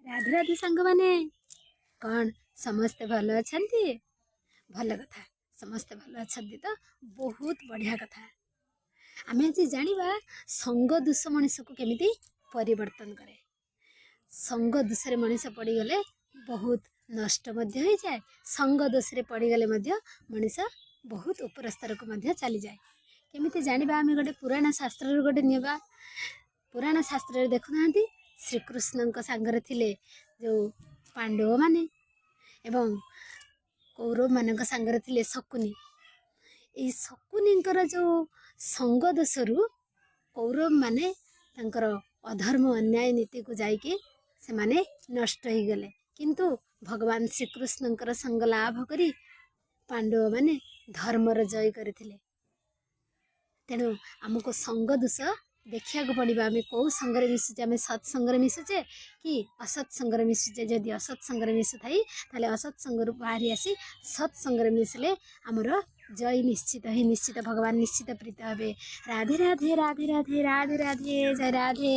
ରାଧେ ରାଧେ ସାଙ୍ଗମାନେ। କ'ଣ ସମସ୍ତେ ଭଲ ଅଛନ୍ତି? ଭଲ କଥା, ସମସ୍ତେ ଭଲ ଅଛନ୍ତି ତ ବହୁତ ବଢ଼ିଆ କଥା। ଆମେ ଆଜି ଜାଣିବା ସଙ୍ଗ ଦୋଷ ମଣିଷକୁ କେମିତି ପରିବର୍ତ୍ତନ କରେ। ସଙ୍ଗ ଦୋଷରେ ମଣିଷ ପଡ଼ିଗଲେ ବହୁତ ନଷ୍ଟ ମଧ୍ୟ ହୋଇଯାଏ, ସଙ୍ଗ ଦୋଷରେ ପଡ଼ିଗଲେ ମଧ୍ୟ ମଣିଷ ବହୁତ ଉପର ସ୍ତରକୁ ମଧ୍ୟ ଚାଲିଯାଏ। କେମିତି ଜାଣିବା? ଆମେ ଗୋଟେ ପୁରାଣ ଶାସ୍ତ୍ରରୁ ଗୋଟେ ନେବା। ପୁରାଣ ଶାସ୍ତ୍ରରେ ଦେଖୁନାହାନ୍ତି, ଶ୍ରୀକୃଷ୍ଣଙ୍କ ସାଙ୍ଗରେ ଥିଲେ ଯେଉଁ ପାଣ୍ଡବମାନେ ଏବଂ କୌରବମାନଙ୍କ ସାଙ୍ଗରେ ଥିଲେ ଶକୁନି। ଏଇ ଶକୁନିଙ୍କର ଯେଉଁ ସଙ୍ଗ ଦୋଷରୁ କୌରବମାନେ ତାଙ୍କର ଅଧର୍ମ ଅନ୍ୟାୟ ନୀତିକୁ ଯାଇକି ସେମାନେ ନଷ୍ଟ ହେଇଗଲେ, କିନ୍ତୁ ଭଗବାନ ଶ୍ରୀକୃଷ୍ଣଙ୍କର ସଙ୍ଗ ଲାଭ କରି ପାଣ୍ଡବମାନେ ଧର୍ମର ଜୟ କରିଥିଲେ। ତେଣୁ ଆମକୁ ସଙ୍ଗ ଦୋଷ ଦେଖିବାକୁ ପଡ଼ିବ, ଆମେ କେଉଁ ସଙ୍ଗରେ ମିଶୁଛେ। ଆମେ ସତ୍ ସଙ୍ଗରେ ମିଶୁଛେ କି ଅସତ୍ ସଙ୍ଗରେ ମିଶୁଛେ? ଯଦି ଅସତ୍ ସଙ୍ଗରେ ମିଶୁଥାଇ, ତାହେଲେ ଅସତ୍ ସଙ୍ଗରୁ ବାହାରି ଆସି ସତ୍ ସଙ୍ଗରେ ମିଶିଲେ ଆମର ଜୟ ନିଶ୍ଚିତ ହିଁ ନିଶ୍ଚିତ, ଭଗବାନ ନିଶ୍ଚିତ ପ୍ରୀତ ହେବେ। ରାଧେ ରାଧେ, ରାଧେ ରାଧେ, ରାଧେ ରାଧେ, ଜୟ ରାଧେ।